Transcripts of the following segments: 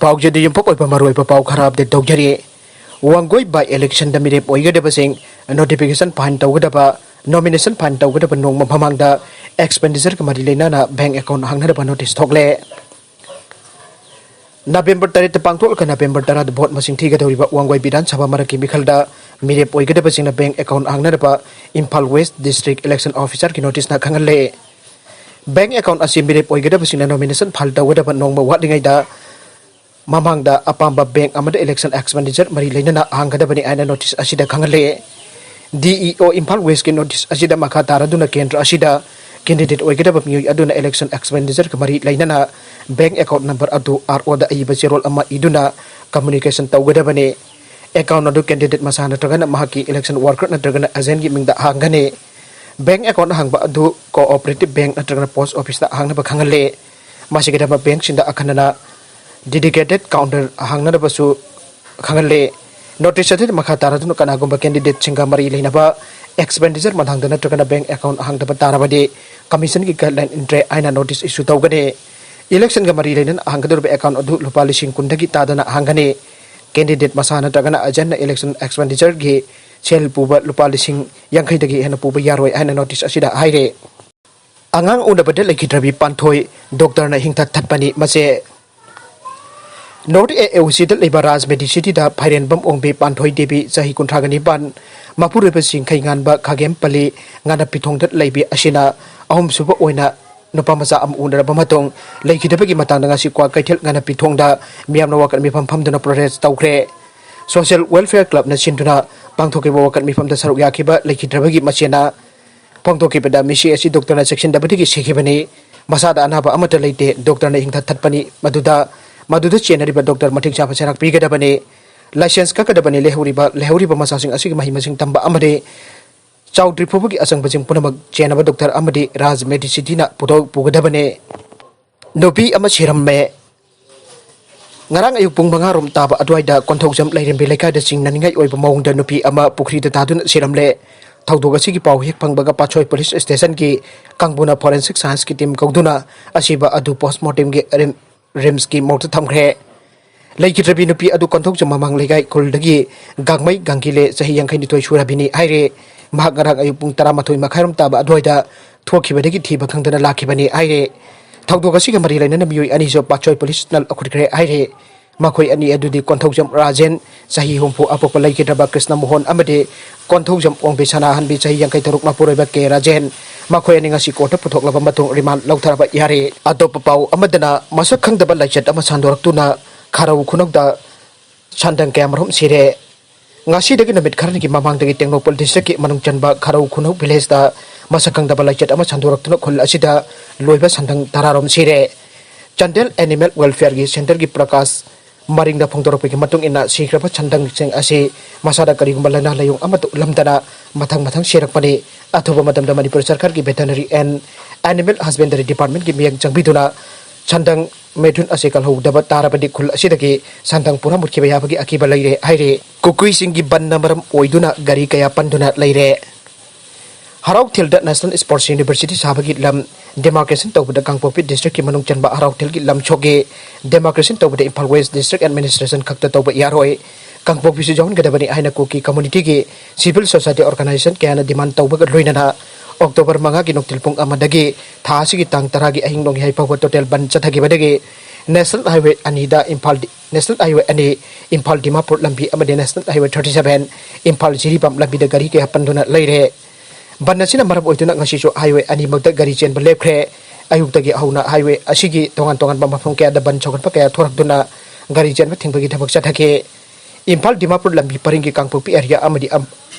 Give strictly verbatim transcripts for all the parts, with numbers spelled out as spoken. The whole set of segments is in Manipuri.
ꯄꯥꯎꯖꯦꯗ ꯌꯨꯝꯐꯝ ꯑꯣꯏꯕ ꯃꯔꯨꯑꯣꯏꯕ ꯄꯥꯎ ꯈꯔ ꯑꯞꯗꯦꯠ ꯇꯧꯖꯔꯤ꯫ ꯋꯥꯡꯒꯣꯏ ꯕꯥꯏ ꯏꯂꯦꯛꯁꯟꯗ ꯃꯤꯔꯦꯞ ꯑꯣꯏꯒꯗꯕꯁꯤꯡ ꯅꯣꯇꯤꯐꯤꯀꯦꯁꯟ ꯐꯥꯏꯟ ꯇꯧꯒꯗꯕ, ꯅꯣꯃꯤꯅꯦꯁꯟ ꯐꯥꯏꯟ ꯇꯧꯒꯗꯕ ꯅꯣꯡꯃ ꯃꯃꯥꯡꯗ ꯑꯦꯛꯁꯄꯦꯟꯗꯤꯆꯔꯒ ꯃꯔꯤ ꯂꯩꯅꯅ ꯕꯦꯡ ꯑꯦꯀꯥꯎꯟ ꯍꯥꯡꯅꯅꯕ ꯅꯣꯇꯤꯁ ꯊꯣꯛꯂꯦ꯫ ꯅꯕꯦꯝꯕꯔ ꯇꯔꯦꯠꯇ ꯄꯥꯡꯊꯣꯛꯂꯒ ꯅꯕꯦꯝꯕꯔ ꯇꯔꯥꯗ ꯚꯣꯠ ꯃꯁꯤꯡ ꯊꯤꯒꯗꯧꯔꯤꯕ ꯋꯥꯡꯒꯣꯏ ꯕꯤꯙꯥꯟ ꯁꯚꯥ ꯃꯔꯛꯀꯤ ꯃꯤꯈꯜꯗ ꯃꯤꯔꯦꯞ ꯑꯣꯏꯒꯗꯕꯁꯤꯡꯅ ꯕꯦꯡ ꯑꯦꯀꯥꯎꯟ ꯍꯥꯡꯅꯅꯕ ꯏꯝꯐꯥꯜ ꯋꯦꯁ ꯗꯤꯁꯇ꯭ꯔꯤꯛ ꯏꯂꯦꯛꯁꯟ ꯑꯣꯐꯤꯁꯥꯔꯒꯤ ꯅꯣꯇꯤꯁꯅ ꯈꯪꯍꯜꯂꯦ꯫ ꯕꯦꯡ ꯑꯦꯀꯥꯎꯟ ꯑꯁꯤ ꯃꯤꯔꯦꯞ ꯑꯣꯏꯒꯗꯕꯁꯤꯡꯅ ꯅꯣꯃꯤꯅꯦꯁꯟ ꯐꯥꯏꯜ ꯇꯧꯒꯗꯕ ꯅꯣꯡꯃ ꯋꯥꯠꯂꯤꯉꯩꯗ ꯃꯃꯥꯡꯗ ꯑꯄꯥꯝꯕ ꯕꯦꯡ ꯑꯃꯗ ꯏꯂꯦꯛꯁꯟ ꯑꯦꯛꯁꯄꯦꯟꯗꯤꯆꯔ ꯃꯔꯤ ꯂꯩꯅꯅ ꯍꯥꯡꯒꯗꯕꯅꯤ ꯍꯥꯏꯅ ꯅꯣꯇꯤꯁ ꯑꯁꯤꯗ ꯈꯪꯍꯜꯂꯦ꯫ ꯗꯤ ꯏ ꯑꯣ ꯏꯝꯐꯥꯜ ꯋꯦꯁꯀꯤ ꯅꯣꯇꯤꯁ ꯑꯁꯤꯗ ꯃꯈꯥ ꯇꯥꯔꯗꯨꯅ ꯀꯦꯟꯗ꯭ꯔ ꯑꯁꯤꯗ ꯀꯦꯟꯗꯤꯗꯦꯠ ꯑꯣꯏꯒꯗꯕ ꯃꯤꯑꯣꯏ ꯑꯗꯨꯅ ꯏꯂꯦꯛꯁꯟ ꯑꯦꯛꯁꯄꯦꯟꯗꯤꯆꯔꯒ ꯃꯔꯤ ꯂꯩꯅꯅ ꯕꯦꯡ ꯑꯦꯀꯥꯎꯟ ꯅꯝꯕꯔ ꯑꯗꯨ ꯑꯥꯔ ꯑꯣꯗ ꯑꯏꯕ ꯆꯦꯔꯣꯜ ꯑꯃ ꯏꯗꯨꯅ ꯀꯝꯃ꯭ꯌꯨꯅꯤꯀꯦꯁꯟ ꯇꯧꯒꯗꯕꯅꯤ꯫ ꯑꯦꯀꯥꯎꯟ ꯑꯗꯨ ꯀꯦꯟꯗꯤꯗꯦꯠ ꯃꯁꯥ ꯅꯠꯇ꯭ꯔꯒꯅ ꯃꯍꯥꯛꯀꯤ ꯏꯂꯦꯛꯁꯟ ꯋꯥꯔꯀꯔ ꯅꯠꯇ꯭ꯔꯒꯅ ꯑꯦꯖꯦꯟꯒꯤ ꯃꯤꯡꯗ ꯍꯥꯡꯒꯅꯤ꯫ ꯕꯦꯡ ꯑꯦꯀꯥꯎꯟ ꯍꯥꯡꯕ ꯑꯗꯨ ꯀꯣꯑꯣꯄꯔꯦꯇꯤꯚ ꯕꯦꯡ ꯅꯠꯇ꯭ꯔꯒꯅ ꯄꯣꯁ ꯑꯣꯐꯤꯁꯇ ꯍꯥꯡꯅꯕ ꯈꯪꯍꯜꯂꯦ꯫ ꯃꯁꯤꯒꯤꯗꯃꯛ ꯕꯦꯡꯁꯤꯡꯗ ꯑꯈꯟꯅꯅ ꯗꯤꯗꯤꯀꯦꯇꯦꯗ ꯀꯥꯎꯟꯇꯔ ꯍꯥꯡꯅꯅꯕꯁꯨ ꯈꯪꯍꯜꯂꯦ꯫ ꯅꯣꯇꯤꯁ ꯑꯗꯨꯗ ꯃꯈꯥ ꯇꯥꯔꯗꯨꯅ ꯀꯅꯥꯒꯨꯝꯕ ꯀꯦꯟꯗꯤꯗꯦꯠꯁꯤꯡꯒ ꯃꯔꯤ ꯂꯩꯅꯕ ꯑꯦꯛꯁꯄꯦꯟꯗꯤꯆꯔ ꯃꯇꯥꯡꯗ ꯅꯠꯇ꯭ꯔꯒꯅ ꯕꯦꯡ ꯑꯦꯀꯥꯎꯟ ꯍꯥꯡꯗꯕ ꯇꯥꯔꯕꯗꯤ ꯀꯃꯤꯁꯟꯒꯤ ꯒꯥꯏꯗꯂꯥꯏꯟ ꯏꯟꯗ꯭ꯔꯦ ꯍꯥꯏꯅ ꯅꯣꯇꯤꯁ ꯏꯁꯨ ꯇꯧꯒꯅꯤ꯫ ꯏꯂꯦꯛꯁꯟꯒ ꯃꯔꯤ ꯂꯩꯅꯅ ꯍꯥꯡꯒꯗꯧꯔꯤꯕ ꯑꯦꯀꯥꯎꯟ ꯑꯗꯨ ꯂꯨꯄꯥ ꯂꯤꯁꯤꯡ ꯀꯨꯟꯗꯒꯤ ꯇꯥꯗꯅ ꯍꯥꯡꯒꯅꯤ꯫ ꯀꯦꯟꯗꯤꯗꯦꯠ ꯃꯁꯥ ꯅꯠꯇ꯭ꯔꯒꯅ ꯑꯦꯖꯦꯟꯅ ꯏꯂꯦꯛꯁꯟ ꯑꯦꯛꯁꯄꯦꯟꯗꯤꯆꯔꯒꯤ ꯁꯦꯜ ꯄꯨꯕ ꯂꯨꯄꯥ ꯂꯤꯁꯤꯡ ꯌꯥꯡꯈꯩꯗꯒꯤ ꯍꯦꯟꯅ ꯄꯨꯕ ꯌꯥꯔꯣꯏ ꯍꯥꯏꯅ ꯅꯣꯇꯤꯁ ꯑꯁꯤꯗ ꯍꯥꯏꯔꯦ꯫ ꯑꯉꯥꯡ ꯎꯅꯕꯗ ꯂꯩꯈꯤꯗ꯭ꯔꯕꯤ ꯄꯥꯟꯊꯣꯏ, ꯗꯣꯛꯇꯔꯅ ꯍꯤꯡꯊ ꯊꯠꯄꯅꯤ꯫ ꯃꯁꯦ ꯅꯣꯔꯠ ꯑꯦ ꯑꯦ ꯁꯤꯗ ꯂꯩꯕ ꯔꯥꯖ ꯃꯦꯗꯤꯁꯤꯇꯤꯗ ꯐꯥꯏꯔꯦꯟꯕꯝ ꯑꯣꯡꯕꯤ ꯄꯥꯟꯊꯣꯏ ꯗꯦꯕꯤ, ꯆꯍꯤ ꯀꯨꯟꯊ꯭ꯔꯥꯒ ꯅꯤꯄꯥꯟ, ꯃꯄꯨꯔꯣꯏꯕꯁꯤꯡ ꯈꯩꯉꯥꯟꯕ ꯈꯥꯒꯦꯝꯄꯜꯂꯤ ꯉꯥꯅꯞꯄꯤꯊꯣꯡꯗ ꯂꯩꯕꯤ ꯑꯁꯤꯅ ꯑꯍꯨꯝꯁꯨꯕ ꯑꯣꯏꯅ ꯅꯨꯄꯥ ꯃꯆꯥ ꯑꯃ ꯎꯅꯔꯕ ꯃꯇꯨꯡ ꯂꯩꯈꯤꯗꯕꯒꯤ ꯃꯇꯥꯡꯗ ꯉꯁꯤ ꯀ꯭ꯋꯥꯀꯩꯊꯦꯜ ꯉꯥꯅꯞꯄꯤꯊꯣꯡꯗ ꯃꯤꯌꯥꯝꯅ ꯋꯥꯀꯠ ꯃꯤꯐꯝ ꯐꯝꯗꯨꯅ ꯄ꯭ꯔꯣꯇꯦꯁ ꯇꯧꯈ꯭ꯔꯦ꯫ ꯁꯣꯁꯤꯌꯦꯜ ꯋꯦꯜꯐꯤꯌꯔ ꯀ꯭ꯂꯕꯅ ꯁꯤꯟꯗꯨꯅ ꯄꯥꯡꯊꯣꯛꯈꯤꯕ ꯋꯥꯀꯠ ꯃꯤꯐꯝꯗ ꯁꯔꯨꯛ ꯌꯥꯈꯤꯕ ꯂꯩꯈꯤꯗ꯭ꯔꯕꯒꯤ ꯃꯆꯦꯅ ꯐꯣꯡꯗꯣꯛꯈꯤꯕꯗ ꯃꯤꯁꯤ ꯑꯁꯤ ꯗꯣꯛꯇꯔꯅ ꯆꯦꯛꯁꯤꯟꯗꯕꯗꯒꯤ ꯁꯤꯈꯤꯕꯅꯤ꯫ ꯃꯁꯥꯗ ꯑꯅꯥꯕ ꯑꯃꯠꯇ ꯂꯩꯇꯦ꯫ ꯗꯣꯛꯇꯔꯅ ꯍꯤꯡꯊ ꯊꯠꯄꯅꯤ꯫ ꯃꯗꯨꯗ, ꯃꯗꯨꯗ ꯆꯦꯟꯅꯔꯤꯕ ꯗꯣꯛꯇꯔ ꯃꯇꯤꯛ ꯆꯥꯕ ꯆꯩꯔꯥꯛ ꯄꯤꯒꯗꯕꯅꯤ꯫ ꯂꯥꯏꯁꯦꯟꯁ ꯀꯛꯀꯗꯕꯅꯤ꯫ ꯂꯩꯍꯧꯔꯤꯕ, ꯂꯩꯍꯧꯔꯤꯕ ꯃꯆꯥꯁꯤꯡ ꯑꯁꯤꯒꯤ ꯃꯍꯩ ꯃꯁꯤꯡ ꯇꯝꯕ ꯑꯃꯗꯤ ꯆꯥꯎꯗ꯭ꯔꯤ ꯐꯥꯎꯕꯒꯤ ꯑꯆꯪꯕꯁꯤꯡ ꯄꯨꯝꯅꯃꯛ ꯆꯦꯟꯅꯕ ꯗꯣꯛꯇꯔ ꯑꯃꯗꯤ ꯔꯥꯖ ꯃꯦꯗꯤꯁꯤꯇꯤꯅ ꯄꯨꯊꯣꯛ ꯄꯨꯒꯗꯕꯅꯤ꯫ ꯅꯨꯄꯤ ꯑꯃ ꯁꯤꯔꯝꯃꯦ꯫ ꯉꯔꯥꯡ ꯑꯌꯨꯛ ꯄꯨꯡ ꯃꯉꯥ ꯔꯣꯝ ꯇꯥꯕ ꯑꯗꯨꯋꯥꯏꯗ ꯀꯣꯟꯊꯧꯖꯝ ꯂꯩꯔꯦꯝꯕꯤ ꯂꯩꯀꯥꯏꯗ ꯆꯤꯡꯅꯅꯤꯡꯉꯥꯏ ꯑꯣꯏꯕ ꯃꯑꯣꯡꯗ ꯅꯨꯄꯤ ꯑꯃ ꯄꯨꯈ꯭ꯔꯤꯗ ꯇꯥꯗꯨꯅ ꯁꯤꯔꯝꯂꯦ꯫ ꯊꯧꯗꯣꯛ ꯑꯁꯤꯒꯤ ꯄꯥꯎ ꯍꯦꯛ ꯐꯪꯕꯒ ꯄꯥꯠꯁꯣꯏ ꯄꯨꯂꯤꯁ ꯁ꯭ꯇꯦꯁꯟꯒꯤ ꯀꯥꯡꯕꯨꯅ ꯐꯣꯔꯦꯟꯁꯤꯛ ꯁꯥꯏꯟꯁꯀꯤ ꯇꯤꯝ ꯀꯧꯗꯨꯅ ꯑꯁꯤꯕ ꯑꯗꯨ ꯄꯣꯁꯃꯣꯔꯇꯦꯝꯒꯤ ꯔꯤꯝ-, ꯔꯤꯝꯁꯀꯤ ꯃꯣꯔꯒꯇ ꯊꯝꯈ꯭ꯔꯦ꯫ ꯂꯩꯈꯤꯗ꯭ꯔꯕꯤ ꯅꯨꯄꯤ ꯑꯗꯨ ꯀꯣꯟꯊꯧꯖꯝ ꯃꯃꯥꯡ ꯂꯩꯀꯥꯏ ꯈꯨꯜꯗꯒꯤ ꯒꯥꯡꯃꯩ ꯒꯥꯡꯒꯤꯂꯦ, ꯆꯍꯤ ꯌꯥꯡꯈꯩꯅꯤꯊꯣꯏ ꯁꯨꯔꯕꯤꯅꯤ ꯍꯥꯏꯔꯦ꯫ ꯃꯍꯥꯛ ꯉꯔꯥꯡ ꯑꯌꯨꯛ ꯄꯨꯡ ꯇꯔꯥꯃꯥꯊꯣꯏ ꯃꯈꯥꯏꯔꯣꯝ ꯇꯥꯕ ꯑꯗꯨꯋꯥꯏꯗ ꯊꯣꯛꯈꯤꯕꯗꯒꯤ ꯊꯤꯕ ꯈꯪꯗꯅ ꯂꯥꯛꯈꯤꯕꯅꯤ ꯍꯥꯏꯔꯦ꯫ ꯊꯧꯗꯣꯛ ꯑꯁꯤꯒ ꯃꯔꯤ ꯂꯩꯅꯅ ꯃꯤꯑꯣꯏ ꯑꯅꯤꯁꯨ ꯄꯥꯠꯁꯣꯏ ꯄꯨꯂꯤꯁꯅ ꯂꯧꯈꯠꯈ꯭ꯔꯦ ꯍꯥꯏꯔꯦ꯫ ꯃꯈꯣꯏ ꯑꯅꯤ ꯑꯗꯨꯗꯤ ꯀꯣꯟꯊꯧꯖꯝ ꯔꯥꯖꯦꯟ, ꯆꯍꯤ ꯍꯨꯝꯐꯨ ꯑꯄꯣꯛꯄ ꯂꯩꯈꯤꯗ꯭ꯔꯕ ꯀ꯭ꯔꯤꯁꯅ ꯃꯣꯍꯟ, ꯑꯃꯗꯤ ꯀꯣꯟꯊꯧꯖꯝ ꯑꯣꯡꯕꯤ ꯁꯅꯥꯍꯟꯕꯤ, ꯆꯍꯤ ꯌꯥꯡꯈꯩ ꯇꯔꯨꯛ ꯃꯄꯨꯔꯣꯏꯕ ꯀꯦ ꯔꯥꯖꯦꯟ꯫ ꯃꯈꯣꯏ ꯑꯅꯤ ꯉꯁꯤ ꯀꯣꯔꯠꯇ ꯄꯨꯊꯣꯛꯂꯕ ꯃꯇꯨꯡ ꯔꯤꯃꯥꯟ ꯂꯧꯊꯔꯕ ꯌꯥꯔꯦ꯫ ꯑꯇꯣꯞꯄ ꯄꯥꯎ ꯑꯃꯗꯅ, ꯃꯁꯛ ꯈꯪꯗꯕ ꯂꯥꯏꯆꯠ ꯑꯃ ꯁꯟꯗꯣꯔꯛꯇꯨꯅ ꯈꯥꯔꯧ ꯈꯨꯅꯧꯗ ꯁꯟꯗꯪ ꯀꯌꯥꯃꯔꯨꯝ ꯁꯤꯔꯦ꯫ ꯉꯁꯤꯗꯒꯤ ꯅꯨꯃꯤꯠ ꯈꯔꯅꯤꯒꯤ ꯃꯃꯥꯡꯗꯒꯤ ꯇꯦꯡꯅꯧꯄꯜ ꯗꯤꯁꯇ꯭ꯔꯤꯛꯀꯤ ꯃꯅꯨꯡ ꯆꯟꯕ ꯈꯥꯔꯧ ꯈꯨꯅꯧ ꯚꯤꯂꯦꯖꯇ ꯃꯁꯛ ꯈꯪꯗꯕ ꯂꯥꯏꯆꯠ ꯑꯃ ꯁꯟꯗꯣꯔꯛꯇꯨꯅ ꯈꯨꯜ ꯑꯁꯤꯗ ꯂꯣꯏꯕ ꯁꯟꯗꯪ ꯇꯔꯥꯔꯣꯝ ꯁꯤꯔꯦ꯫ ꯆꯥꯟꯗꯦꯜ ꯑꯦꯅꯤꯃꯦꯜ ꯋꯦꯜꯐꯤꯌꯔꯒꯤ ꯁꯦꯟꯇꯔꯒꯤ ꯄ꯭ꯔꯀꯥꯁ ꯃꯔꯤꯡꯗ ꯐꯣꯡꯗꯣꯔꯛꯄꯒꯤ ꯃꯇꯨꯡ ꯏꯟꯅ, ꯁꯤꯈ꯭ꯔꯕ ꯁꯟꯗꯪꯁꯤꯡ ꯑꯁꯤ ꯃꯁꯥꯗ ꯀꯔꯤꯒꯨꯝꯕ ꯂꯥꯏꯅꯥ ꯂꯥꯏꯌꯣꯡ ꯑꯃꯠꯇ ꯎꯠꯂꯝꯗꯅ ꯃꯊꯪ ꯃꯊꯪ ꯁꯤꯔꯛꯄꯅꯤ꯫ ꯑꯊꯨꯕ ꯃꯇꯝꯗ ꯃꯅꯤꯄꯨꯔ ꯁꯔꯀꯥꯔꯒꯤ ꯚꯦꯇꯅꯔꯤ ꯑꯦꯟ ꯑꯦꯅꯤꯃꯦꯜ ꯍꯁꯕꯦꯟꯗꯔꯤ ꯗꯤꯄꯥꯔꯠꯃꯦꯟꯒꯤ ꯃꯤꯠꯌꯦꯡ ꯆꯪꯕꯤꯗꯨꯅ ꯁꯟꯗꯪ ꯃꯦꯊꯨꯟ ꯑꯁꯤ ꯀꯜꯍꯧꯗꯕ ꯇꯥꯔꯕꯗꯤ ꯈꯨꯜ ꯑꯁꯤꯗꯒꯤ ꯁꯟꯗꯪ ꯄꯨꯔꯥ ꯃꯨꯠꯈꯤꯕ ꯌꯥꯕꯒꯤ ꯑꯀꯤꯕ ꯂꯩꯔꯦ ꯍꯥꯏꯔꯤ꯫ ꯀꯨꯀꯤꯁꯤꯡꯒꯤ ꯕꯟꯅ ꯃꯔꯝ ꯑꯣꯏꯗꯨꯅ ꯒꯥꯔꯤ ꯀꯌꯥ ꯄꯟꯗꯨꯅ ꯂꯩꯔꯦ꯫ ꯍꯔꯥꯎꯊꯦꯜꯗ National Sports University ꯁꯥꯕꯒꯤ ꯂꯝ demarcation ꯇꯧꯕꯗ ꯀꯥꯡꯄꯣꯛꯄꯤ ꯗꯤꯁꯇ꯭ꯔꯤꯛꯀꯤ ꯃꯅꯨꯡ ꯆꯟꯕ ꯍꯔꯥꯎꯊꯦꯜꯒꯤ ꯂꯝ ꯁꯣꯛꯏ꯫ Demarcation ꯇꯧꯕꯗ ꯏꯝꯐꯥꯜ ꯋꯦꯁ ꯗꯤꯁꯇ꯭ꯔꯤꯛ ꯑꯦꯗꯃꯤꯅꯤꯁꯇ꯭ꯔꯦꯁꯟ ꯈꯛꯇ ꯇꯧꯕ ꯌꯥꯔꯣꯏ, ꯀꯥꯡꯄꯣꯛꯄꯤꯁꯨ ꯌꯥꯎꯍꯟꯒꯗꯕꯅꯤ ꯍꯥꯏꯅ ꯀꯨꯀꯤ ꯀꯝꯃꯨꯅꯤꯇꯤꯒꯤ ꯁꯤꯚꯤꯜ ꯁꯣꯁꯥꯏꯇꯤ ꯑꯣꯔꯒꯅꯥꯏꯖꯦꯁꯟ ꯀꯌꯥꯅ ꯗꯤꯃꯥꯟ ꯇꯧꯕꯒ ꯂꯣꯏꯅꯅ ꯑꯣꯛꯇꯣꯕꯔ ꯃꯉꯥꯒꯤ ꯅꯨꯡꯊꯤꯜ ꯄꯨꯡ ꯑꯃꯗꯒꯤ ꯊꯥ ꯑꯁꯤꯒꯤ ꯇꯥꯡ ꯇꯔꯥꯒꯤ ꯑꯍꯤꯡ ꯅꯣꯡꯌꯥꯏ ꯐꯥꯎꯕ ꯇꯣꯇꯦꯜ ꯕꯟ ꯆꯠꯊꯈꯤꯕꯗꯒꯤ ꯅꯦꯁꯅꯦꯜ ꯍꯥꯏꯋꯦ ꯑꯅꯤꯗ ꯏꯝꯐꯥꯜ ꯗꯤ-, ꯅꯦꯁꯅꯦꯜ ꯍꯥꯏꯋꯦ ꯑꯅꯤ, ꯏꯝꯐꯥꯜ ꯗꯤꯃꯥꯄꯨꯔ ꯂꯝꯕꯤ ꯑꯃꯗꯤ national highway thirty seven, Imphal Jiribam ꯂꯝꯕꯤꯗ ꯒꯥꯔꯤ ꯀꯌꯥ ꯄꯟꯗꯨꯅ ꯂꯩꯔꯦ꯫ ꯕꯟ ꯑꯁꯤꯅ ꯃꯔꯝ ꯑꯣꯏꯗꯨꯅ ꯉꯁꯤꯁꯨ ꯍꯥꯏꯋꯦ ꯑꯅꯤꯃꯛꯇ ꯒꯥꯔꯤ ꯆꯦꯟꯕ ꯂꯦꯞꯈ꯭ꯔꯦ꯫ ꯑꯌꯨꯛꯇꯒꯤ ꯍꯧꯅ ꯍꯥꯏꯋꯦ ꯑꯁꯤꯒꯤ ꯇꯣꯉꯥꯟ ꯇꯣꯉꯥꯟꯕ ꯃꯐꯝ ꯀꯌꯥꯗ ꯕꯟ ꯁꯧꯒꯠꯄ ꯀꯌꯥ ꯊꯣꯔꯛꯇꯨꯅ ꯒꯥꯔꯤ ꯆꯦꯟꯕ ꯊꯤꯡꯕꯒꯤ ꯊꯕꯛ ꯆꯠꯊꯈꯤ꯫ ꯏꯝꯐꯥꯜ ꯗꯤꯃꯥꯄꯨꯔ ꯂꯝꯕꯤ ꯄꯔꯤꯡꯒꯤ ꯀꯥꯡꯄꯣꯛꯄꯤ ꯑꯦꯔꯤꯌꯥ ꯑꯃꯗꯤ ꯑꯝ-,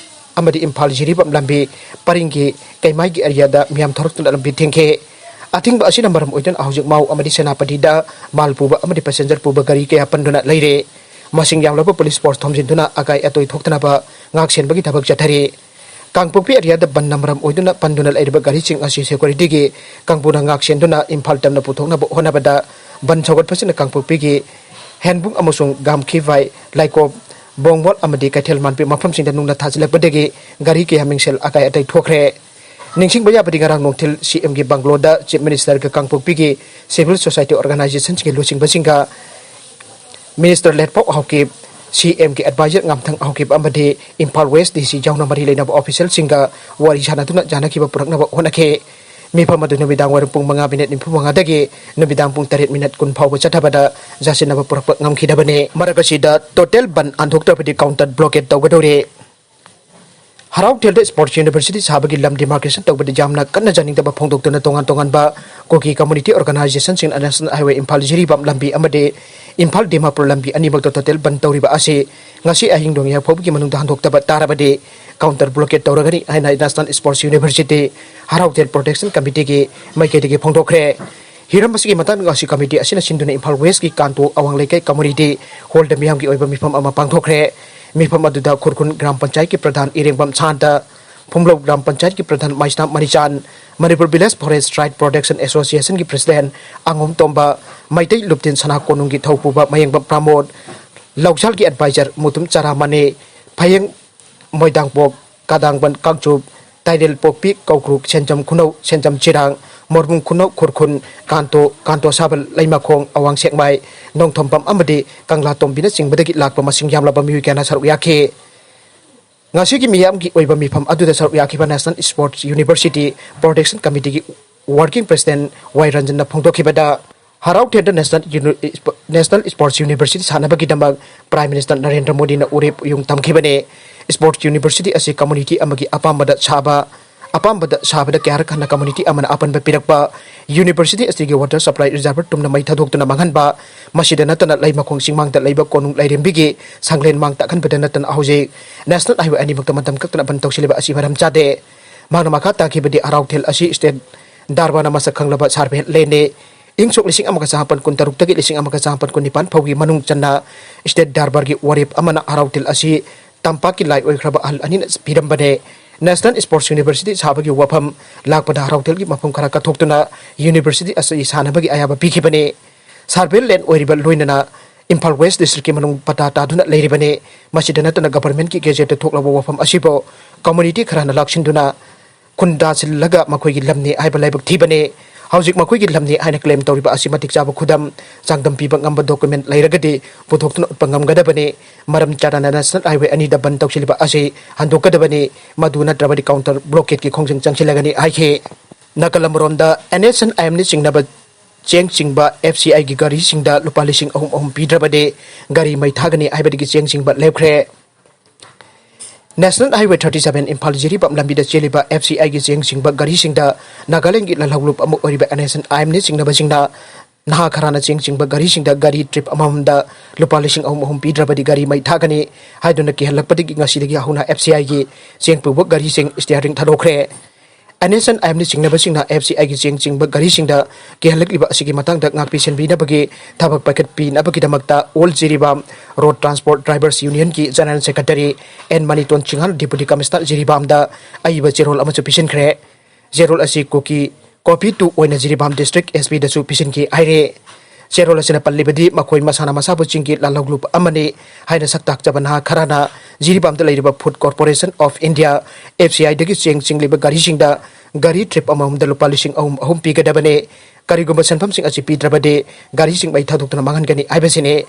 ꯑꯃꯗꯤ ꯏꯝꯐꯥꯜ ꯖꯤꯔꯤꯕꯥꯝ ꯂꯝꯕꯤ ꯄꯔꯤꯡꯒꯤ ꯀꯩꯃꯥꯏꯒꯤ ꯑꯦꯔꯤꯌꯥꯗ ꯃꯤꯌꯥꯝ ꯊꯣꯔꯛꯇꯨꯅ ꯂꯝꯕꯤ ꯊꯤꯡꯈꯤ꯫ ꯑꯊꯤꯡꯕ ꯑꯁꯤꯅ ꯃꯔꯝ ꯑꯣꯏꯗꯨꯅ ꯍꯧꯖꯤꯛ ꯃꯥꯎ ꯑꯃꯗꯤ ꯁꯦꯅꯥꯄꯇꯤꯗ ꯃꯥꯜ ꯄꯨꯕ ꯑꯃꯗꯤ ꯄꯦꯁꯦꯟꯖꯔ ꯄꯨꯕ ꯒꯥꯔꯤ ꯀꯌꯥ ꯄꯟꯗꯨꯅ ꯂꯩꯔꯦ꯫ ꯃꯁꯤꯡ ꯌꯥꯝꯂꯕ ꯄꯨꯂꯤꯁ ꯐꯣꯔꯁ ꯊꯣꯝꯖꯤꯟꯗꯨꯅ ꯑꯀꯥꯏ ꯑꯇꯣꯏ ꯊꯣꯛꯇꯅꯕ ꯉꯥꯛ ꯁꯦꯟꯕꯒꯤ ꯊꯕꯛ ꯆꯠꯊꯔꯤ꯫ ꯀꯥꯡꯄꯣꯛꯄꯤ ꯑꯦꯔꯤꯌꯥꯗ ꯕꯟꯅ ꯃꯔꯝ ꯑꯣꯏꯗꯨꯅ ꯄꯟꯗꯨꯅ ꯂꯩꯔꯤꯕ ꯒꯥꯔꯤꯁꯤꯡ ꯑꯁꯤ ꯁꯦꯀ꯭ꯌꯨꯔꯤꯇꯤꯒꯤ ꯀꯥꯡꯕꯨꯅ ꯉꯥꯛ ꯁꯦꯟꯗꯨꯅ ꯏꯝꯐꯥꯜ ꯇꯝꯅ ꯄꯨꯊꯣꯛꯅꯕ ꯍꯣꯠꯅꯕꯗ ꯕꯟ ꯁꯧꯒꯠꯄꯁꯤꯅ ꯀꯥꯡꯄꯣꯛꯄꯤꯒꯤ ꯍꯦꯟꯕꯨꯡ ꯑꯃꯁꯨꯡ ꯒꯥꯝꯈꯤꯚꯥꯏ, ꯂꯥꯏꯀꯣꯞ, ꯕꯣꯡꯕꯣꯜ ꯑꯃꯗꯤ ꯀꯩꯊꯦꯜ ꯃꯥꯟꯕꯤ ꯃꯐꯝꯁꯤꯡꯗ ꯅꯨꯡꯅ ꯊꯥꯖꯤꯜꯂꯛꯄꯗꯒꯤ ꯒꯥꯔꯤ ꯀꯌꯥ ꯃꯤꯡꯁꯦꯜ ꯑꯀꯥꯏ ꯑꯇꯩ ꯊꯣꯛꯈ꯭ꯔꯦ꯫ ꯅꯤꯡꯁꯤꯡꯕ ꯌꯥꯕꯗꯤ, ꯉꯔꯥꯡ ꯅꯨꯡꯊꯤꯜ ꯁꯤ ꯑꯦꯝꯒꯤ ꯕꯪꯒ꯭ꯂꯣꯗ ꯆꯤꯐ ꯃꯤꯅꯤꯁꯇꯔꯒ ꯀꯥꯡꯄꯣꯛꯄꯤꯒꯤ ꯁꯤꯚꯤꯜ ꯁꯣꯁꯥꯏꯇꯤ ꯑꯣꯔꯒꯅꯥꯏꯖꯦꯁꯟꯁꯤꯡꯒꯤ ꯂꯨꯆꯤꯡꯕꯁꯤꯡꯒ Minister Letpao Haokip, C M ꯒꯤ advisor ꯉꯥꯝꯊꯪ ꯍꯥꯎꯀꯤꯞ ꯑꯃꯗꯤ ꯏꯝꯐꯥꯜ West D C ꯌꯥꯎꯅ ꯃꯔꯤ ꯂꯩꯅꯕ officialꯁꯤꯡꯒ ꯋꯥꯔꯤ ꯁꯥꯟꯅꯗꯨꯅ ꯌꯥꯅꯈꯤꯕ ꯄꯨꯔꯛꯅꯕ ꯍꯣꯠꯅꯈꯤ꯫ ꯃꯤꯐꯝ ꯑꯗꯨ ꯅꯨꯃꯤꯗꯥꯡ ꯋꯥꯏꯔꯝ ꯄꯨꯡ ꯃꯉꯥ ꯃꯤꯅꯠ ꯅꯤꯐꯨ ꯃꯉꯥꯗꯒꯤ ꯅꯨꯃꯤꯗꯥꯡ ꯄꯨꯡ ꯇꯔꯦꯠ ꯃꯤꯅꯠ ꯀꯨꯟ ꯐꯥꯎꯕ ꯆꯠꯊꯕꯗ ꯌꯥꯁꯤꯟꯅꯕ ꯄꯨꯔꯛꯄ ꯉꯝꯈꯤꯗꯕꯅꯤ꯫ ꯃꯔꯛ ꯑꯁꯤꯗ total ꯕꯟ ꯍꯟꯗꯣꯛꯇ꯭ꯔꯕꯗꯤ counter blockade ꯇꯧꯒꯗꯧꯔꯤ꯫ ꯍꯔꯥꯎꯊꯦꯜꯗ Sports University ꯁꯥꯕꯒꯤ ꯂꯝ demarcation ꯇꯧꯕꯗ ꯌꯥꯝꯅ ꯀꯟꯅ ꯌꯥꯅꯤꯡꯗꯕ ꯐꯣꯡꯗꯣꯛꯇꯨꯅ ꯇꯣꯉꯥꯟ ꯇꯣꯉꯥꯟꯕ ꯀꯨꯀꯤ community organizationꯁꯤꯡꯅ National Highway Imphal Jiribam ꯂꯝꯕꯤ ꯑꯃꯗꯤ ꯏꯝꯐꯥꯜ ꯗꯤꯃꯥꯄꯨꯔ ꯂꯝꯕꯤ ꯑꯅꯤꯃꯛꯇ total ꯕꯟ ꯇꯧꯔꯤꯕ ꯑꯁꯤ ꯉꯁꯤ ꯑꯍꯤꯡ ꯅꯣꯡꯌꯥꯏ ꯐꯥꯎꯕꯒꯤ ꯃꯅꯨꯡꯗ ꯍꯟꯗꯣꯛꯇꯕ ꯇꯥꯔꯕꯗꯤ counter blockade ꯇꯧꯔꯒꯅꯤ ꯍꯥꯏꯅ National Sports University ꯍꯔꯥꯎꯊꯦꯜ Protection Committeeꯒꯤ ꯃꯥꯏꯀꯩꯗꯒꯤ ꯐꯣꯡꯗꯣꯛꯈ꯭ꯔꯦ꯫ ꯍꯤꯔꯝ ꯑꯁꯤꯒꯤ ꯃꯇꯥꯡꯗ ꯉꯁꯤ committee ꯑꯁꯤꯅ ꯁꯤꯟꯗꯨꯅ ꯏꯝꯐꯥꯜ Westꯀꯤ ꯀꯥꯟꯇꯣ ꯑꯋꯥꯡ ꯂꯩꯀꯥꯏ community hallꯗ ꯃꯤꯌꯥꯝꯒꯤ ꯑꯣꯏꯕ ꯃꯤꯐꯝ ꯑꯃ ꯄꯥꯡꯊꯣꯛꯈ꯭ꯔꯦ꯫ ꯃꯤꯐꯝ ꯑꯗꯨꯗ ꯈꯨꯔꯈꯨꯜ ꯒ꯭ꯔꯥꯝ ꯄꯟꯆꯥꯌꯠꯀꯤ ꯄ꯭ꯔꯙꯥꯟ ꯏꯔꯦꯡꯕꯝ ꯁꯥꯟꯇ, ꯐꯨꯝꯂꯧ ꯒ꯭ꯔꯥꯝ ꯄꯟꯆꯥꯌꯠꯀꯤ ꯄ꯭ꯔꯙꯥꯟ ꯃꯥꯏꯁꯅꯥꯝ ꯃꯔꯤꯆꯥꯟ, Manipur Village Forest Right Protection Associationꯒꯤ president ꯑꯉꯣꯝ ꯇꯣꯝꯕ, ꯃꯩꯇꯩ ꯂꯨꯞꯇꯤꯟ ꯁꯅꯥ ꯀꯣꯅꯨꯡꯒꯤ ꯊꯧꯄꯨꯕ ꯃꯌꯦꯡꯕꯝ ꯄ꯭ꯔꯃꯣꯗ, ꯂꯧꯁꯥꯜꯒꯤ advisor ꯃꯨꯇꯨꯝ ꯆꯔꯥꯃꯅꯤ, ꯐꯌꯦꯡ ꯃꯣꯏꯗꯥꯡꯄꯣꯛ, ꯀꯥꯗꯥꯡꯕꯟ ꯀꯥꯡꯆꯨꯞ, ꯇꯥꯏꯔꯦꯜ ꯄꯣꯛꯄꯤ ꯀꯧꯀ꯭ꯔꯨꯛ, ꯁꯦꯟꯖꯝ ꯈꯨꯅꯧ, ꯁꯦꯟꯖꯝ ꯆꯤꯔꯥꯡ, ꯃꯣꯔꯃꯨꯡ ꯈꯨꯅꯧ ꯈꯨꯔꯈꯨꯟ, ꯀꯥꯟꯇꯣ, ꯀꯥꯟꯇꯣ ꯁꯥꯕꯜ, ꯂꯩꯃꯈꯣꯡ, ꯑꯋꯥꯡ ꯁꯦꯛꯃꯥꯏ, ꯅꯣꯡꯊꯣꯝꯕꯝ ꯑꯃꯗꯤ ꯀꯪꯂꯥꯇꯣꯝꯕꯤꯅꯆꯤꯡꯕꯗꯒꯤ ꯂꯥꯛꯄ ꯃꯁꯤꯡ ꯌꯥꯝꯂꯕ ꯃꯤꯑꯣꯏ ꯀꯌꯥꯅ ꯁꯔꯨꯛ ꯌꯥꯈꯤ꯫ ꯉꯁꯤꯒꯤ ꯃꯤꯌꯥꯝꯒꯤ ꯑꯣꯏꯕ ꯃꯤꯐꯝ ꯑꯗꯨꯗ ꯁꯔꯨꯛ ꯌꯥꯈꯤꯕ National Sports University Protection Committeeꯒꯤ working president ꯋꯥꯏ ꯔꯟꯖꯟꯅ ꯐꯣꯡꯗꯣꯛꯈꯤꯕꯗ, ꯍꯔꯥꯎꯊꯦꯜꯗ National Uni-, National Sports University ꯁꯥꯅꯕꯒꯤꯗꯃꯛ Prime Minister Narendra ꯃꯣꯗꯤꯅ ꯎꯔꯦꯞ ꯎꯌꯨꯡ ꯇꯝꯈꯤꯕꯅꯤ꯫ Sports University ꯑꯁꯤ community ꯑꯃꯒꯤ ꯑꯄꯥꯝꯕꯗ ꯁꯥꯕ, ꯑꯄꯥꯝꯕꯗ ꯁꯥꯕꯗ ꯀꯌꯥꯔꯛ ꯍꯟꯅ community ꯑꯃꯅ ꯑꯄꯟꯕ ꯄꯤꯔꯛꯄ, university ꯑꯁꯤꯒꯤ water supply reservoir ꯇꯨꯝꯅ ꯃꯩ ꯊꯥꯗꯣꯛꯇꯨꯅ ꯃꯥꯡꯍꯟꯕ, ꯃꯁꯤꯗ ꯅꯠꯇꯅ ꯂꯩꯃꯈꯣꯡ ꯆꯤꯡꯃꯥꯡꯗ ꯂꯩꯕ ꯀꯣꯅꯨꯡ ꯂꯥꯏꯔꯦꯝꯕꯤꯒꯤ ꯁꯪꯂꯦꯟ ꯃꯥꯡ ꯇꯥꯛꯍꯟꯕꯗ ꯅꯠꯇꯅ ꯍꯧꯖꯤꯛ National Highway ꯑꯅꯤꯃꯛꯇ ꯃꯇꯝ ꯀꯛꯇꯅ ꯕꯟ ꯇꯧꯁꯤꯜꯂꯤꯕ ꯑꯁꯤ ꯃꯔꯝ ꯆꯥꯗꯦ꯫ ꯃꯍꯥꯛꯅ ꯃꯈꯥ ꯇꯥꯈꯤꯕꯗꯤ ꯍꯔꯥꯎꯊꯦꯜ ꯑꯁꯤ state ꯗꯔꯕꯥꯔꯅ ꯃꯁꯛ ꯈꯪꯂꯕ ꯁꯥꯔꯚꯦ ꯂꯦꯟꯅꯤ꯫ ꯏꯪ ꯁꯣꯛ ꯂꯤꯁꯤꯡ ꯑꯃꯒ ꯆꯥꯃꯥꯄꯟ ꯀꯨꯟꯇꯔꯨꯛꯇꯒꯤ ꯂꯤꯁꯤꯡ ꯑꯃꯒ ꯆꯥꯃꯥꯄꯟ ꯀꯨꯟꯅꯤꯄꯥꯟ ꯐꯥꯎꯒꯤ ꯃꯅꯨꯡ ꯆꯟꯅ state ꯗꯔꯕꯥꯔꯒꯤ ꯋꯥꯔꯦꯞ ꯑꯃꯅ ꯍꯔꯥꯎꯊꯦꯜ ꯑꯁꯤ ꯇꯝꯄꯥꯛꯀꯤ ꯂꯥꯏ ꯑꯣꯏꯈ꯭ꯔꯕ ꯑꯍꯜ ꯑꯅꯤꯅ ꯄꯤꯔꯝꯕꯅꯦ꯫ National Sports University ꯁꯥꯕꯒꯤ ꯋꯥꯐꯝ ꯂꯥꯛꯄꯗ ꯍꯔꯥꯎꯊꯦꯜꯒꯤ ꯃꯐꯝ ꯈꯔ ꯀꯠꯊꯣꯛꯇꯨꯅ university ꯑꯁꯤ ꯁꯥꯅꯕꯒꯤ ꯑꯌꯥꯕ ꯄꯤꯈꯤꯕꯅꯤ꯫ ꯁꯥꯔꯚꯦ ꯂꯦꯟ ꯑꯣꯏꯔꯤꯕ ꯂꯣꯏꯅꯅ ꯏꯝꯐꯥꯜ West districtꯀꯤ ꯃꯅꯨꯡ ꯄꯇꯥ ꯇꯥꯗꯨꯅ ꯂꯩꯔꯤꯕꯅꯤ꯫ ꯃꯁꯤꯗ ꯅꯠꯇꯅ governmentꯀꯤ gazetteꯇ ꯊꯣꯛꯂꯕ ꯋꯥꯐꯝ ꯑꯁꯤꯕꯨ community ꯈꯔꯅ ꯂꯥꯛꯁꯤꯟꯗꯨꯅ ꯈꯨꯟꯗꯥꯁꯤꯜꯂꯒ ꯃꯈꯣꯏꯒꯤ ꯂꯝꯅꯤ ꯍꯥꯏꯕ ꯂꯥꯏꯕꯛ ꯊꯤꯕꯅꯤ꯫ ꯍꯧꯖꯤꯛ ꯃꯈꯣꯏꯒꯤ ꯂꯝꯅꯤ ꯍꯥꯏꯅ claim ꯇꯧꯔꯤꯕ ꯑꯁꯤ ꯃꯇꯤꯛ ꯆꯥꯕ ꯈꯨꯗꯝ, ꯆꯥꯡꯗꯝ ꯄꯤꯕ ꯉꯝꯕ document ꯂꯩꯔꯒꯗꯤ ꯄꯨꯊꯣꯛꯇꯨꯅ ꯎꯠꯄ ꯉꯝꯒꯗꯕꯅꯤ꯫ ꯃꯔꯝ ꯆꯥꯗꯅ National Highway ꯑꯅꯤꯗ ꯕꯟ ꯇꯧꯁꯤꯜꯂꯤꯕ ꯑꯁꯤ ꯍꯟꯗꯣꯛꯀꯗꯕꯅꯤ꯫ ꯃꯗꯨ ꯅꯠꯇ꯭ꯔꯕꯗꯤ counter blockadeꯀꯤ ꯈꯣꯡꯖꯪ ꯆꯪꯁꯤꯜꯂꯒꯅꯤ ꯍꯥꯏꯈꯤ꯫ ꯅꯥꯀꯜ ꯑꯃꯔꯣꯝꯗ NHNIMꯅ ꯆꯤꯡꯅꯕ ꯆꯦꯡ ꯆꯤꯡꯕ FCIꯒꯤ ꯒꯥꯔꯤꯁꯤꯡꯗ ꯂꯨꯄꯥ ꯂꯤꯁꯤꯡ ꯑꯍꯨꯝ ꯑꯍꯨꯝ ꯄꯤꯗ꯭ꯔꯕꯗꯤ ꯒꯥꯔꯤ ꯃꯩ ꯊꯥꯒꯅꯤ ꯍꯥꯏꯕꯗꯒꯤ ꯆꯦꯡ ꯆꯤꯡꯕ ꯂꯦꯞꯈ꯭ꯔꯦ꯫ National Highway thirty seven Imphal Jiribam ꯂꯝꯕꯤꯗ ꯆꯦꯜꯂꯤꯕ FCIꯒꯤ ꯆꯦꯡ ꯆꯤꯡꯕ ꯒꯥꯔꯤꯁꯤꯡꯗ ꯅꯥꯒꯥꯂꯦꯟꯗꯒꯤ ꯂꯥꯜꯍꯧꯂꯨꯞ ꯑꯃ ꯑꯣꯏꯔꯤꯕ NHNIMꯅ ꯆꯤꯡꯅꯕꯁꯤꯡꯅ ꯅꯍꯥ ꯈꯔꯅ ꯆꯦꯡ ꯆꯤꯡꯕ ꯒꯥꯔꯤꯁꯤꯡꯗ ꯒꯥꯔꯤ trip ꯑꯃꯃꯝꯗ ꯂꯨꯄꯥ ꯂꯤꯁꯤꯡ ꯑꯍꯨꯝ ꯑꯍꯨꯝ ꯄꯤꯗ꯭ꯔꯕꯗꯤ ꯒꯥꯔꯤ ꯃꯩ ꯊꯥꯒꯅꯤ ꯍꯥꯏꯗꯨꯅ ꯀꯤꯍꯜꯂꯛꯄꯗꯒꯤ ꯉꯁꯤꯗꯒꯤ ꯍꯧꯅ FCIꯒꯤ ꯆꯦꯡ ꯄꯨꯕ ꯒꯥꯔꯤꯁꯤꯡ steering ꯊꯥꯗꯣꯛꯈ꯭ꯔꯦ꯫ NHNIMꯅ ꯆꯤꯡꯅꯕꯁꯤꯡꯅ FCIꯒꯤ ꯆꯦꯡ ꯆꯤꯡꯕ ꯒꯥꯔꯤꯁꯤꯡꯗ ꯀꯤꯍꯜꯂꯛꯂꯤꯕ ꯑꯁꯤꯒꯤ ꯃꯇꯥꯡꯗ ꯉꯥꯛꯄꯤ ꯁꯦꯟꯕꯤꯅꯕꯒꯤ ꯊꯕꯛ ꯄꯥꯏꯈꯠꯄꯤꯅꯕꯒꯤꯗꯃꯛꯇ All Jiribam Road Transport Drivers Unionꯒꯤ General Secretary N ꯃꯅꯤꯇꯣꯟ ꯆꯤꯡꯍꯥꯟ Deputy Commissioner ꯖꯤꯔꯤꯕꯥꯝꯗ ꯑꯏꯕ ꯆꯦꯔꯣꯜ ꯑꯃꯁꯨ ꯄꯤꯁꯤꯟꯈ꯭ꯔꯦ꯫ ꯆꯦꯔꯣꯜ ꯑꯁꯤ ꯀꯨꯀꯤ copy two ꯑꯣꯏꯅ ꯖꯤꯔꯤꯕꯥꯝ District SPꯗꯁꯨ ꯄꯤꯁꯤꯟꯈꯤ ꯍꯥꯏꯔꯦ꯫ ꯆꯦꯔꯣꯜ ꯑꯁꯤꯅ ꯄꯜꯂꯤꯕꯗꯤ ꯃꯈꯣꯏ ꯃꯁꯥꯅ ꯃꯁꯥꯕꯨ ꯆꯤꯡꯒꯤ ꯂꯥꯜꯍꯧꯂꯨꯞ ꯑꯃꯅꯤ ꯍꯥꯏꯅ ꯁꯛ ꯇꯥꯛꯆꯕ ꯅꯍꯥ ꯈꯔꯅ ꯖꯤꯔꯤꯕꯥꯝꯗ ꯂꯩꯔꯤꯕ Food Corporation of India, FCIꯗꯒꯤ ꯆꯦꯡ ꯆꯤꯡꯂꯤꯕ ꯒꯥꯔꯤꯁꯤꯡꯗ ꯒꯥꯔꯤ trip ꯑꯃꯃꯝꯗ ꯂꯨꯄꯥ ꯂꯤꯁꯤꯡ ꯑꯍꯨꯝ ꯑꯍꯨꯝ ꯄꯤꯒꯗꯕꯅꯤ꯫ ꯀꯔꯤꯒꯨꯝꯕ ꯁꯦꯟꯐꯝꯁꯤꯡ ꯑꯁꯤ ꯄꯤꯗ꯭ꯔꯕꯗꯤ ꯒꯥꯔꯤꯁꯤꯡ ꯃꯩ ꯊꯥꯗꯣꯛꯇꯨꯅ ꯃꯥꯡꯍꯟꯒꯅꯤ ꯍꯥꯏꯕꯁꯤꯅꯤ꯫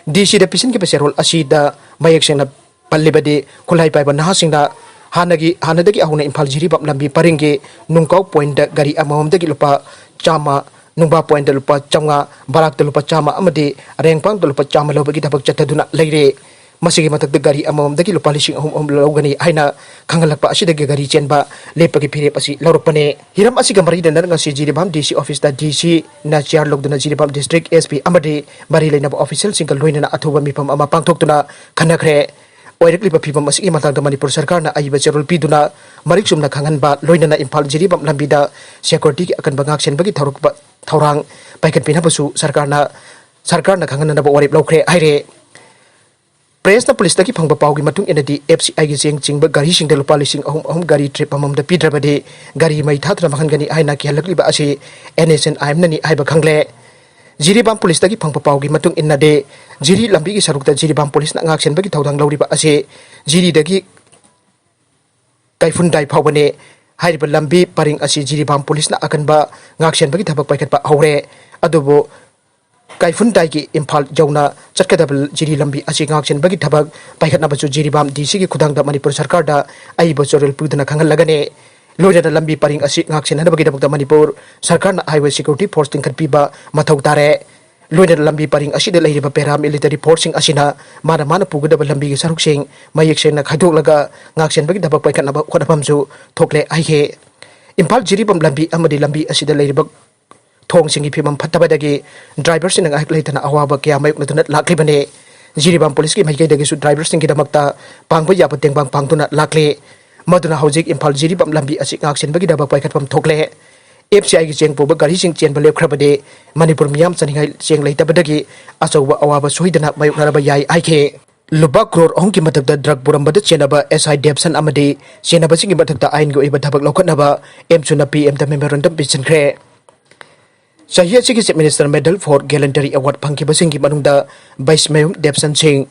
DCꯗ ꯄꯤꯁꯤꯟꯈꯤꯕ ꯆꯦꯔꯣꯜ ꯑꯁꯤꯗ ꯃꯌꯦꯛ ꯁꯦꯡꯅ ꯄꯜꯂꯤꯕꯗꯤ ꯈꯨꯠꯂꯥꯏ ꯄꯥꯏꯕ ꯅꯍꯥꯁꯤꯡꯅ ꯍꯥꯟꯅꯒꯤ, ꯍꯥꯟꯅꯗꯒꯤ ꯍꯧꯅ ꯏꯝꯐꯥꯜ ꯖꯤꯔꯤꯕꯥꯝ ꯂꯝꯕꯤ ꯄꯔꯤꯡꯒꯤ ꯅꯨꯡꯀꯥꯎ pointꯗ ꯒꯥꯔꯤ ꯑꯃꯃꯝꯗꯒꯤ ꯂꯨꯄꯥ ꯆꯥꯝꯃ, ꯅꯨꯡꯕꯥ pointꯗ ꯂꯨꯄꯥ ꯆꯥꯝꯃꯉꯥ, ꯕꯔꯥꯛꯇ ꯂꯨꯄꯥ ꯆꯥꯝꯃ ꯑꯃꯗꯤ ꯔꯦꯡꯄꯥꯡꯗ ꯂꯨꯄꯥ ꯆꯥꯝꯃ ꯂꯧꯕꯒꯤ ꯊꯕꯛ ꯆꯠꯊꯗꯨꯅ ꯂꯩꯔꯦ꯫ ꯃꯁꯤꯒꯤ ꯃꯊꯛꯇ ꯒꯥꯔꯤ ꯑꯃꯃꯝꯗꯒꯤ ꯂꯨꯄꯥ ꯂꯤꯁꯤꯡ ꯑꯍꯨꯝ ꯑꯍꯨꯝ ꯂꯧꯒꯅꯤ ꯍꯥꯏꯅ ꯈꯪꯍꯜꯂꯛꯄ ꯑꯁꯤꯗꯒꯤ ꯒꯥꯔꯤ ꯆꯦꯟꯕ ꯂꯦꯞꯄꯒꯤ ꯐꯤꯔꯦꯞ ꯑꯁꯤ ꯂꯧꯔꯛꯄꯅꯦ꯫ ꯍꯤꯔꯝ ꯑꯁꯤꯒ ꯃꯔꯤ ꯂꯩꯅꯅ ꯉꯁꯤ ꯖꯤꯔꯤꯕꯥꯝ DC officeꯇ DCꯅ chair ꯂꯧꯗꯨꯅ ꯖꯤꯔꯤꯕꯥꯝ District SP ꯑꯃꯗꯤ ꯃꯔꯤ ꯂꯩꯅꯕ officialꯁꯤꯡꯒ ꯂꯣꯏꯅꯅ ꯑꯊꯨꯕ ꯃꯤꯐꯝ ꯑꯃ ꯄꯥꯡꯊꯣꯛꯇꯨꯅ ꯈꯟꯅꯈ꯭ꯔꯦ꯫ ꯑꯣꯏꯔꯛꯂꯤꯕ ꯐꯤꯕꯝ ꯑꯁꯤꯒꯤ ꯃꯇꯥꯡꯗ ꯃꯅꯤꯄꯨꯔ ꯁꯔꯀꯥꯔꯅ ꯑꯏꯕ ꯆꯦꯔꯣꯜ ꯄꯤꯗꯨꯅ ꯃꯔꯤꯛ ꯆꯨꯝꯅ ꯈꯪꯍꯟꯕ, ꯂꯣꯏꯅꯅ ꯏꯝꯐꯥꯜ ꯖꯤꯔꯤꯕꯥꯝ ꯂꯝꯕꯤꯗ securityꯒꯤ ꯑꯀꯟꯕ ꯉꯥꯛꯁꯦꯟꯕꯒꯤ ꯊꯧꯔꯛꯄ, ꯊꯧꯔꯥꯡ ꯄꯥꯏꯈꯠꯄꯤꯅꯕꯁꯨ ꯁꯔꯀꯥꯔꯅ, ꯁꯔꯀꯥꯔꯅ ꯈꯪꯍꯟꯅꯕ ꯋꯥꯔꯦꯞ ꯂꯧꯈ꯭ꯔꯦ ꯍꯥꯏꯔꯦ꯫ Pressꯅ policeꯇꯒꯤ ꯐꯪꯕ ꯄꯥꯎꯒꯤ ꯃꯇꯨꯡ ꯏꯟꯅꯗꯤ, FCIꯒꯤ ꯆꯦꯡ ꯆꯤꯡꯕ ꯒꯥꯔꯤꯁꯤꯡꯗ ꯂꯨꯄꯥ ꯂꯤꯁꯤꯡ ꯑꯍꯨꯝ ꯑꯍꯨꯝ ꯒꯥꯔꯤ trip ꯑꯃꯃꯝꯗ ꯄꯤꯗ꯭ꯔꯕꯗꯤ ꯒꯥꯔꯤ ꯃꯩ ꯊꯥꯗꯨꯅ ꯃꯥꯡꯍꯟꯒꯅꯤ ꯍꯥꯏꯅ ꯀꯤꯍꯜꯂꯛꯂꯤꯕ ꯑꯁꯤ NHNIMꯅꯅꯤ ꯍꯥꯏꯕ ꯈꯪꯂꯦ꯫ ꯖꯤꯔꯤꯕꯥꯝ policeꯇꯒꯤ ꯐꯪꯕ ꯄꯥꯎꯒꯤ ꯃꯇꯨꯡ ꯏꯟꯅꯗꯤ, ꯖꯤꯔꯤ ꯂꯝꯕꯤꯒꯤ ꯁꯔꯨꯛꯇ ꯖꯤꯔꯤꯕꯥꯝ policeꯅ ꯉꯥꯛꯁꯦꯟꯕꯒꯤ ꯊꯧꯗꯥꯡ ꯂꯧꯔꯤꯕ ꯑꯁꯤ ꯖꯤꯔꯤꯗꯒꯤ ꯀꯩꯐꯨꯟꯗꯥꯏ ꯐꯥꯎꯕꯅꯤ꯫ ꯍꯥꯏꯔꯤꯕ ꯂꯝꯕꯤ ꯄꯔꯤꯡ ꯑꯁꯤ ꯖꯤꯔꯤꯕꯥꯝ ꯄꯨꯂꯤꯁꯅ ꯑꯀꯟꯕ ꯉꯥꯛꯁꯦꯟꯕꯒꯤ ꯊꯕꯛ ꯄꯥꯏꯈꯠꯄ ꯍꯧꯔꯦ꯫ ꯑꯗꯨꯕꯨ ꯀꯥꯏꯐꯨꯟꯗꯥꯏꯒꯤ ꯏꯝꯐꯥꯜ ꯌꯧꯅ ꯆꯠꯀꯗꯕ ꯖꯤꯔꯤ ꯂꯝꯕꯤ ꯑꯁꯤ ꯉꯥꯛꯁꯦꯟꯕꯒꯤ ꯊꯕꯛ ꯄꯥꯏꯈꯠꯅꯕꯁꯨ ꯖꯤꯔꯤꯕꯥꯝ ꯗꯤ ꯁꯤꯒꯤ ꯈꯨꯊꯥꯡꯗ ꯃꯅꯤꯄꯨꯔ ꯁꯔꯀꯥꯔꯗ ꯑꯏꯕ ꯆꯣꯔꯦꯜ ꯄꯤꯗꯨꯅ ꯈꯪꯍꯜꯂꯒꯅꯤ꯫ ꯂꯣꯏꯅꯅ ꯂꯝꯕꯤ ꯄꯔꯤꯡ ꯑꯁꯤ ꯉꯥꯛꯁꯦꯟꯅꯅꯕꯒꯤꯗꯃꯛꯇ ꯃꯅꯤꯄꯨꯔ ꯁꯔꯀꯥꯔꯅ highway security force ꯂꯤꯡꯈꯠꯄꯤꯕ ꯃꯊꯧ ꯇꯥꯔꯦ꯫ ꯂꯣꯏꯅꯅ ꯂꯝꯕꯤ ꯄꯔꯤꯡ ꯑꯁꯤꯗ ꯂꯩꯔꯤꯕ paramilitary forceꯁꯤꯡ ꯑꯁꯤꯅ ꯃꯥꯅ ꯃꯥꯅ ꯄꯨꯒꯗꯕ ꯂꯝꯕꯤꯒꯤ ꯁꯔꯨꯛꯁꯤꯡ ꯃꯌꯦꯛ ꯁꯦꯡꯅ ꯈꯥꯏꯗꯣꯛꯂꯒ ꯉꯥꯛꯁꯦꯟꯕꯒꯤ ꯊꯕꯛ ꯄꯥꯏꯈꯠꯅꯕ ꯍꯣꯠꯅꯐꯝꯁꯨ ꯊꯣꯛꯂꯦ ꯍꯥꯏꯈꯤ꯫ ꯏꯝꯐꯥꯜ ꯖꯤꯔꯤꯕꯥꯝ ꯂꯝꯕꯤ ꯑꯃꯗꯤ ꯂꯝꯕꯤ ꯑꯁꯤꯗ ꯂꯩꯔꯤꯕ ꯊꯣꯡꯁꯤꯡꯒꯤ ꯐꯤꯕꯝ ꯐꯠꯇꯕꯗꯒꯤ driverꯁꯤꯡꯅ ꯉꯥꯏꯍꯥꯛ ꯂꯩꯇꯅ ꯑꯋꯥꯕ ꯀꯌꯥ ꯃꯥꯌꯣꯛꯅꯗꯨꯅ ꯂꯥꯛꯂꯤꯕꯅꯤ꯫ ꯖꯤꯔꯤꯕꯥꯝ ꯄꯨꯂꯤꯁꯀꯤ ꯃꯥꯏꯀꯩꯗꯒꯤꯁꯨ driverꯁꯤꯡꯒꯤꯗꯃꯛꯇ ꯄꯥꯡꯕ ꯌꯥꯕ ꯇꯦꯡꯕꯥꯡ ꯄꯥꯡꯗꯨꯅ ꯂꯥꯛꯂꯤ꯫ ꯃꯗꯨꯅ ꯍꯧꯖꯤꯛ ꯏꯝꯐꯥꯜ ꯖꯤꯔꯤꯕꯥꯝ ꯂꯝꯕꯤ ꯑꯁꯤ ꯉꯥꯛꯁꯦꯟꯕꯒꯤꯗꯃꯛ ꯄꯥꯏꯈꯠꯐꯝ ꯊꯣꯛꯂꯦ꯫ ꯑꯦꯐ ꯁꯤ ꯑꯥꯏꯒꯤ ꯆꯦꯡ ꯄꯨꯕ ꯒꯥꯔꯤꯁꯤꯡ ꯆꯦꯟꯕ ꯂꯦꯞꯈ꯭ꯔꯕꯗꯤ ꯃꯅꯤꯄꯨꯔ ꯃꯤꯌꯥꯝ ꯆꯥꯅꯤꯡꯉꯥꯏ ꯆꯦꯡ ꯂꯩꯇꯕꯗꯒꯤ ꯑꯆꯧꯕ ꯑꯋꯥꯕ ꯁꯣꯏꯗꯅ ꯃꯥꯌꯣꯛꯅꯔꯕ ꯌꯥꯏ ꯍꯥꯏꯈꯤ꯫ ꯂꯨꯄꯥ ꯀ꯭ꯔꯣꯔ ꯑꯍꯨꯝꯒꯤ ꯃꯊꯛꯇ drug ꯄꯨꯔꯝꯕꯗ ꯆꯦꯟꯅꯕ ꯑꯦꯁ ꯑꯥꯏ ꯗꯦꯕꯁꯟ ꯑꯃꯗꯤ ꯆꯦꯟꯅꯕꯁꯤꯡꯒꯤ ꯃꯊꯛꯇ ꯑꯥꯏꯟꯒꯤ ꯑꯣꯏꯕ ꯊꯕꯛ ꯂꯧꯈꯠꯅꯕ ꯑꯦꯝꯁꯨꯅ ꯄꯤ ꯑꯦꯝꯗ memorandum ꯄꯤꯁꯤꯟꯈ꯭ꯔꯦ꯫ ꯆꯍꯤ ꯑꯁꯤꯒꯤ Chief Minister Medal for Gallantry Award ꯐꯪꯈꯤꯕꯁꯤꯡꯒꯤ ꯃꯅꯨꯡꯗ ꯕꯩꯁꯃꯌꯨꯝ ꯗꯦꯕꯁꯟ ꯁꯤꯡ,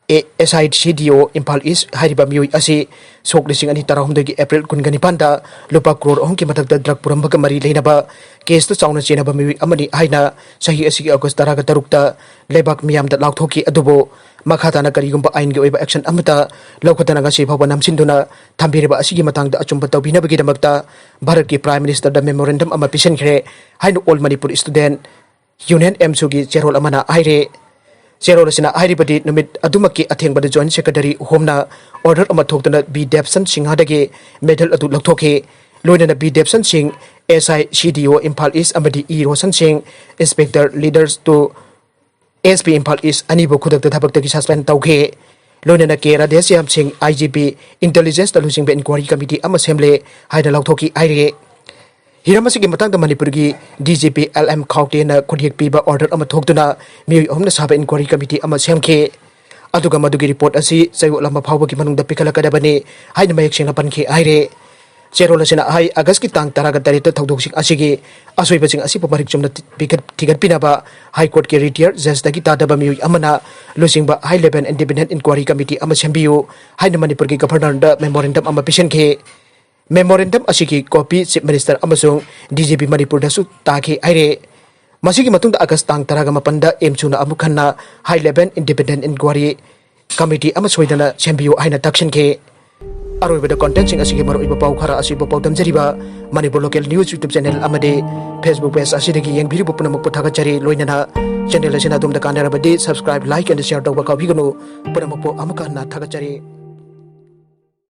ꯑꯦ, ꯑꯦꯁ ꯑꯥꯏ ꯁꯤ ꯗꯤ ꯑꯣ ꯏꯝꯐꯥꯜ ꯏꯁ ꯍꯥꯏꯔꯤꯕ ꯃꯤꯑꯣꯏ ꯑꯁꯤ ꯁꯣꯛ ꯂꯤꯁꯤꯡ ꯑꯅꯤ ꯇꯔꯥꯍꯨꯝꯗꯣꯏꯒꯤ ꯑꯦꯄ꯭ꯔꯤꯜ ꯀꯨꯟꯒ ꯅꯤꯄꯥꯟꯗ ꯂꯨꯄꯥ ꯀ꯭ꯔꯣꯔ ꯑꯍꯨꯝꯒꯤ ꯃꯊꯛꯇ drug ꯄꯨꯔꯝꯕꯒ ꯃꯔꯤ ꯂꯩꯅꯕ ꯀꯦꯁꯇ ꯆꯥꯎꯅ ꯆꯦꯟꯅꯕ ꯃꯤꯑꯣꯏ ꯑꯃꯅꯤ ꯍꯥꯏꯅ ꯆꯍꯤ ꯑꯁꯤꯒꯤ ꯑꯣꯒꯁ ꯇꯔꯥꯒ ꯇꯔꯨꯛꯇ ꯂꯩꯕꯥꯛ ꯃꯤꯌꯥꯝꯗ ꯂꯥꯎꯊꯣꯛꯈꯤ꯫ ꯑꯗꯨꯕꯨ ꯃꯈꯥ ꯇꯥꯅ ꯀꯔꯤꯒꯨꯝꯕ ꯑꯥꯏꯟꯒꯤ ꯑꯣꯏꯕ action ꯑꯃꯠꯇ ꯂꯧꯈꯠꯇꯅ ꯉꯁꯤ ꯐꯥꯎꯕ ꯅꯝꯁꯤꯟꯗꯨꯅ ꯊꯝꯕꯤꯔꯤꯕ ꯑꯁꯤꯒꯤ ꯃꯇꯥꯡꯗ ꯑꯆꯨꯝꯕ ꯇꯧꯕꯤꯅꯕꯒꯤꯗꯃꯛꯇ ꯚꯥꯔꯠꯀꯤ Prime Ministerꯗ memorandum ꯑꯃ ꯄꯤꯁꯤꯟꯈ꯭ꯔꯦ ꯍꯥꯏꯅ All Manipur Student Union ꯑꯦꯝꯁꯨꯒꯤ ꯆꯦꯔꯣꯜ ꯑꯃꯅ ꯍꯥꯏꯔꯦ꯫ ꯆꯦꯔꯣꯜ ꯑꯁꯤꯅ ꯍꯥꯏꯔꯤꯕꯗꯤ ꯅꯨꯃꯤꯠ ꯑꯗꯨꯃꯛꯀꯤ ꯑꯊꯦꯡꯕꯗ Joint Secretary ꯍꯣꯝꯅ order ꯑꯃ ꯊꯣꯛꯇꯨꯅ ꯕꯤ ꯗꯦꯕꯁꯟ ꯁꯤꯡꯍꯗꯒꯤ medal ꯑꯗꯨ ꯂꯧꯊꯣꯛꯈꯤ꯫ ꯂꯣꯏꯅꯅ ꯕꯤ ꯗꯦꯕꯁꯟ ꯁꯤꯡ, ꯑꯦꯁ ꯑꯥꯏ ꯁꯤ ꯗꯤ ꯑꯣ ꯏꯝꯐꯥꯜ ꯏꯁ ꯑꯃꯗꯤ ꯏ ꯔꯣꯁꯟ ꯁꯤꯡ, Inspector Leaders to S P Imphal ꯏꯁ ꯑꯅꯤꯕꯨ ꯈꯨꯗꯛꯇ ꯊꯕꯛꯇꯒꯤ suspend ꯇꯧꯈꯤ꯫ ꯂꯣꯏꯅꯅ ꯀꯦ ꯔꯥꯙꯦꯁ꯭ꯌꯥꯝ ꯁꯤꯡ, ꯑꯥꯏ ꯖꯤ ꯄꯤ Intelligence ꯇ ꯂꯨꯆꯤꯡꯕ inquiry committee ꯑꯃ ꯁꯦꯝꯂꯦ ꯍꯥꯏꯅ ꯂꯥꯎꯊꯣꯛꯈꯤ ꯍꯥꯏꯔꯤ꯫ ꯍꯤꯔꯝ ꯑꯁꯤꯒꯤ ꯃꯇꯥꯡꯗ ꯃꯅꯤꯄꯨꯔꯒꯤ D G P L M ꯈꯥꯎꯇꯦꯅ ꯈꯨꯠꯌꯦꯛ ꯄꯤꯕ order ꯑꯃ ꯊꯣꯛꯇꯨꯅ ꯃꯤꯑꯣꯏ ꯑꯍꯨꯝꯅ ꯁꯥꯕ inquiry committee ꯑꯃ ꯁꯦꯝꯈꯤ꯫ ꯑꯗꯨꯒ ꯃꯗꯨꯒꯤ report ꯑꯁꯤ ꯆꯌꯣꯜ ꯑꯃ ꯐꯥꯎꯕꯒꯤ ꯃꯅꯨꯡꯗ ꯄꯤꯈꯠꯂꯛꯀꯗꯕꯅꯤ ꯍꯥꯏꯅ ꯃꯌꯦꯛ ꯁꯦꯡꯅ ꯄꯟꯈꯤ ꯍꯥꯏꯔꯤ꯫ ꯆꯦꯔꯣꯜ ꯑꯁꯤꯅ ꯍꯥꯏ, ꯑꯥꯒꯁꯀꯤ ꯇꯥꯡ ꯇꯔꯥꯒ ꯇꯔꯦꯠꯇ ꯊꯧꯗꯣꯛꯁꯤꯡ ꯑꯁꯤꯒꯤ ꯑꯁꯣꯏꯕꯁꯤꯡ ꯑꯁꯤꯕꯨ ꯃꯔꯤꯛ ꯆꯨꯝꯅ ꯊꯤ-, ꯄꯤꯈꯠ-, ꯊꯤꯒꯠꯄꯤꯅꯕ High Courtꯀꯤ retired judgeꯇꯒꯤ ꯇꯥꯗꯕ ꯃꯤꯑꯣꯏ ꯑꯃꯅ ꯂꯨꯆꯤꯡꯕ High Level Independent Inquiry Committee ꯑꯃ ꯁꯦꯝꯕꯤꯌꯨ ꯍꯥꯏꯅ ꯃꯅꯤꯄꯨꯔꯒꯤ Governorꯗ memorandum ꯑꯃ ꯄꯤꯁꯤꯟꯈꯤ꯫ Memorandum ꯑꯁꯤꯒꯤ copy Chief Minister ꯑꯃꯁꯨꯡ D G P ꯃꯅꯤꯄꯨꯔꯗꯁꯨ ꯇꯥꯈꯤ ꯍꯥꯏꯔꯦ꯫ ꯃꯁꯤꯒꯤ ꯃꯇꯨꯡꯗ August ꯇꯥꯡ ꯇꯔꯥꯒ ꯃꯥꯄꯟꯗ ꯑꯦꯝ ꯁꯨꯅ ꯑꯃꯨꯛ ꯍꯟꯅ High Level Independent Inquiry Committee ꯑꯃ ꯁꯣꯏꯗꯅ ꯁꯦꯝꯕꯤꯌꯨ ꯍꯥꯏꯅ ꯇꯛꯁꯤꯟꯈꯤ꯫ ꯑꯔꯣꯏꯕꯗ contentꯁꯤꯡ ꯑꯁꯤꯒꯤ ꯃꯔꯨꯑꯣꯏꯕ ꯄꯥꯎ ꯈꯔ ꯑꯁꯤꯕꯨ ꯄꯥꯎꯗꯝꯖꯔꯤꯕ Manipur Local News YouTube channel ꯑꯃꯗꯤ Facebook page ꯑꯁꯤꯗꯒꯤ ꯌꯦꯡꯕꯤꯔꯤꯕ ꯄꯨꯝꯅꯃꯛꯄꯨ ꯊꯥꯒꯠꯆꯔꯤ꯫ ꯂꯣꯏꯅꯅ channel ꯑꯁꯤꯅ ꯑꯗꯣꯝꯗ ꯀꯥꯟꯅꯔꯕꯗꯤ subscribe, like and share ꯇꯧꯕ ꯀꯥꯎꯕꯤꯒꯅꯨ꯫ ꯄꯨꯝꯅꯃꯛꯄꯨ ꯑꯃꯨꯛꯀ ꯍꯟꯅ ꯊꯥꯒꯠꯆꯔꯤ꯫